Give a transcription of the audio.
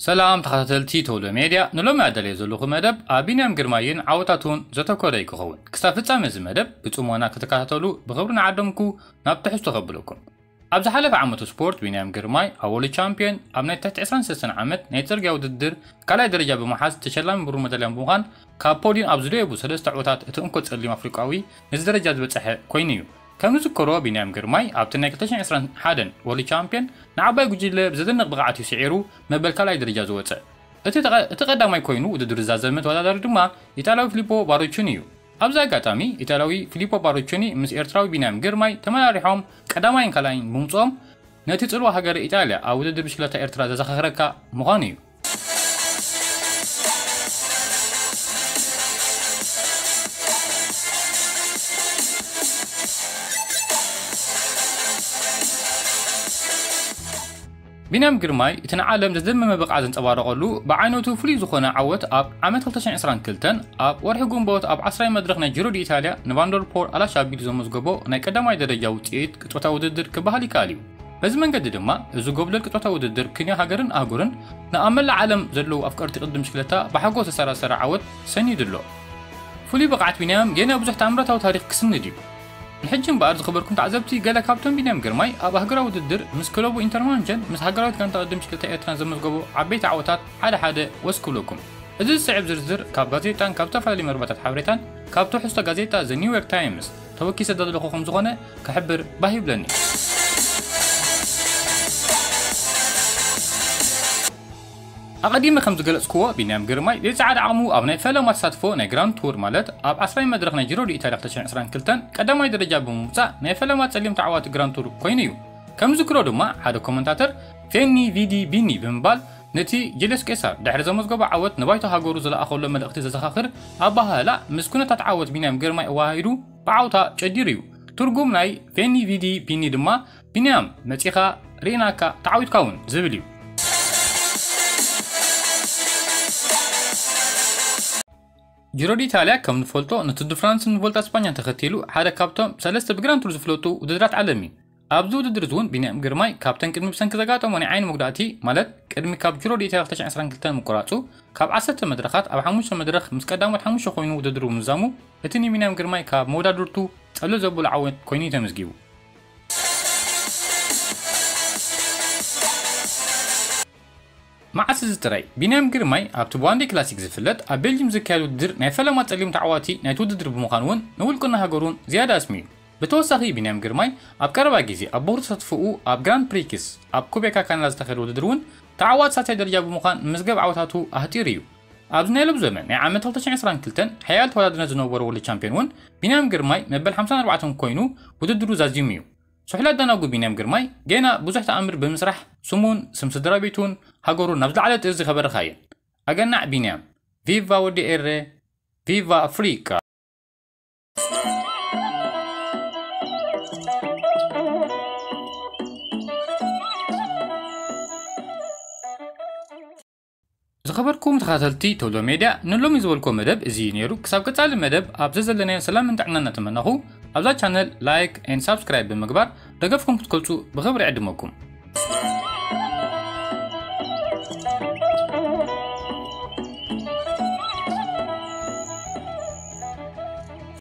ሰላም ተኸታተልቲ ተውሎ ሜድያ፣ ንሎሚ ኣዳልየ ዘለኹ መደብ ኣብ ቢንያም ግርማይን ዓወታቱን ዘተኮረ እዩ ክኸውን። ክሳብ ፍጻሜ እዚ መደብ ብጽሞና ክትከታተሉ ብኽብሪ ንዓደምኩ ናብ ትሕዝቶ ከብለኩም። ኣብ ዝሓለፈ ዓመቱ ስፖርት ቢንያም ግርማይ ኣብ ወርልድ ቻምፒዮን ኣብ ናይ ትሕቲ ዕስራን ሰለስተን ዓመት ናይ ጽርግያ ውድድር ካልኣይ ደረጃ ብምሓዝ ተሸላሚ ብሩር መዳልያ ብምዃን ካብ ፖዲየም ኣብ ዝደየቡ ሰለስተ ዕወታት እቲ እንኮ ጸሊም ኣፍሪቃዊ ነዚ ደረጃ ዝበጸሐ ኮይኑ እዩ። ከም ንዝከሮ ቢንያም ግርማይ ኣብቲ ናይ ክልተ ሽሕን ዕስራን ሓደን ወርልድ ቻምፒዮን ንዓባይ ጉጅለ ብዘደንቕ ብቕዓት እዩ ስዒሩ መበል ካልኣይ ደረጃ ዝወጸ። እቲ ተቐ-፣ እቲ ቀዳማይ ኮይኑ ውድድር ዝዛዘመ ተወዳዳሪ ድማ ኢጣልያዊ ፊሊፖ ባሮቹኒ እዩ። ኣብዚ ኣጋጣሚ ኢጣልያዊ ፊሊፖ ባሮቹኒ ምስ ኤርትራዊ ቢንያም ግርማይ ተመራሪሖም ቀዳማይን ካልኣይን ብምውጽኦም ነቲ ጽልዋ ሃገረ ኢጣልያ ኣብ ውድድር ብሽክለታ ኤርትራ ዘዘኻኽረካ ምዃኑ እዩ። ቢንያም ግርማይ እቲ ንዓለም ዘስደመመ ብቕዓት ዘንጸባረቐሉ ብዓይነቱ ፍሉይ ዝኾነ ዓወት ኣብ ዓመት ክልተ ሽሕን ዕስራን ክልተን ኣብ ወርሒ ግንቦት ኣብ ዓስራይ መድረኽ ናይ ጂሮ ዲ ኢታልያ ንቫንደርፖል ኣላሽ ኣቢሉ ዘመዝገቦ ናይ ቀዳማይ ደረጃ ውጽኢት ቅጽበታዊ ውድድር ክበሃል ይከኣል እዩ። በዚ መንገዲ ድማ እዚ ጎብለል ቅጽበታዊ ውድድር ክንዮ ሃገርን ኣህጉርን ንኣብ መላእ ዓለም ዘለዉ ኣፍቀርቲ ቅድድም ብሽክለታ ብሓጎስ ዘሰራሰረ ዓወት ሰኒዱ ኣሎ። ፍሉይ ብቕዓት ቢንያም ጌና ብዙሕ ተኣምራታዊ ታሪኽ ክስንድ እዩ። ንሕጂ እምበኣር ዝኸበርኩም ተዓዘብቲ፣ ገለ ካብቶም ቢንያም ግርማይ ኣብ ኣህጉራዊ ውድድር ምስ ክለቡ ኢንተርማንቸን ምስ ሃገራዊት ጋንታ ቅድድም ብሽክለታ ኤርትራን ዘመዝገቦ ዓበይቲ ዓወታት ሓደ ሓደ ወስ ክብለኩም። እዚ ዝስዕብ ዝርዝር ካብ ጋዜጣን ካብ ዝተፈላለዩ መርበታት ሓበሬታን ካብ ትሕዝቶ ጋዜጣ ዘ ኒውዮርክ ታይምስ ተወኪሰ ዘዳለኹ ከም ዝኾነ ክሕብር ባህ ይብለኒ። ኣቐዲመ ከም ዝገለጽክዎ፣ ቢንያም ግርማይ ዘይጸዓድ ዓቕሙ ኣብ ናይ ፈለማ ተሳትፎ ናይ ግራንድ ቱር፣ ማለት ኣብ ዓስራይ መድረኽ ናይ ጂሮ ዲ ኢታልያ ክልተ ሽሕን ዕስራን ክልተን ቀዳማይ ደረጃ ብምውጻእ ናይ ፈለማ ጸሊም ተዓዋቲ ግራንድ ቱር ኮይኑ እዩ። ከም ዝዝክሮ ድማ፣ ሓደ ኮመንታተር ፌኒ ቪዲ ቢኒ ብምባል ነቲ ጁልዮስ ቄሳር ድሕሪ ዘመዝገቦ ዓወት ንባይቶ ሃገሩ ዝለኣኸሎ መልእኽቲ ዘዘኻኽር ኣበሃህላ ምስ ኩነታት ዓወት ቢንያም ግርማይ ኣወሃሂዱ ብዓውታ ጨዲሩ እዩ። ትርጉም ናይ ፌኒ ቪዲ ቢኒ ድማ ቢንያም መጺኻ ርኢናካ ተዓዊትካ እውን ዝብል እዩ። ጂሮ ዲ ኢታልያ ከም ንፈልጦ ንቱር ዲ ፍራንስን ንቮልታ ስፓኛን ተኸቲሉ ሓደ ካብቶም ሰለስተ ብግራንድ ቱር ዝፍለጡ ውድድራት ዓለም እዩ። ኣብዚ ውድድር እዚ እውን ቢንያም ግርማይ ካብተን ቅድሚ ብሰንኪ ዘጋጠሞ ናይ ዓይኒ መጉዳእቲ ማለት ቅድሚ ካብ ጂሮ ዲ ኢታልያ ክልተ ሽሕን ዕስራን ክልተን ምቁራጹ ካብ ዓሰርተ መድረኻት ኣብ ሓሙሽተ መድረኽ ምስ ቀዳሞት ሓሙሽተ ኮይኑ ውድድሩ ምዛሙ እቲ ንቢንያም ግርማይ ካብ መወዳድርቱ ጸሎ ዘብሎ ዓወት ኮይኑ እዩ ተመዝጊቡ። መዓስ እዚ ጥራይ ቢንያም ግርማይ ኣብቲ ብዋንዴ ክላሲክ ዝፍለጥ ኣብ ቤልጅም ዝካየድ ውድድር ናይ ፈለማ ጸሊም ተዓዋቲ ናይቲ ውድድር ብምዃን እውን ንውልቅና ሃገሩን ዝያዳ ኣስሚዩ። ብተወሳኺ ቢንያም ግርማይ ኣብ ቀረባ ግዜ ኣብ ቦኽሪ ተሳትፎኡ ኣብ ግራንድ ፕሪክስ ኣብ ኩቤካ ካናዳ ዝተኻየደ ውድድር እውን ተዓዋቲ ሳልሳይ ደረጃ ብምዃን መዝገብ ዓወታቱ ኣህጢሩ እዩ። ኣብዚ ናይ ሎሚ ዘመን ናይ ዓመት ክልተ ሽሕን ዕስራን ክልተን ሓያል ተወዳድነት ዝነበሮ ወርልድ ቻምፒዮን እውን ቢንያም ግርማይ መበል ሓምሳን ኣርባዕተን ኮይኑ ውድድሩ ዛዚሙ እዩ። ስሑል ኣዳናጉ ቢንያም ግርማይ ጌና ብዙሕ ተኣምር ብምስራሕ ስሙን ስም ስድራ ቤቱን ሃገሩን ናብ ዝለዓለ ጥርዚ ከበርኻ እየን። ኣገናዕ ቢንያም! ቪቫ ወዲ ኤረ! ቪቫ ኣፍሪቃ! ዝኸበርኩም ተኸታተልቲ ተውሎ ሜድያ፣ ንሎሚ ዝበልኮ መደብ እዚ እዩ ነይሩ። ክሳብ ቀጻሊ መደብ ኣብ ዘዘለናዮ ሰላምን ጥዕናን እናተመናኹ፣ ኣብዛ ቻነል ላይክ ኤንድ ሳብስክራይብ ብምግባር ደገፍኩም ክትገልጹ ብኽብሪ ዕድመኩም።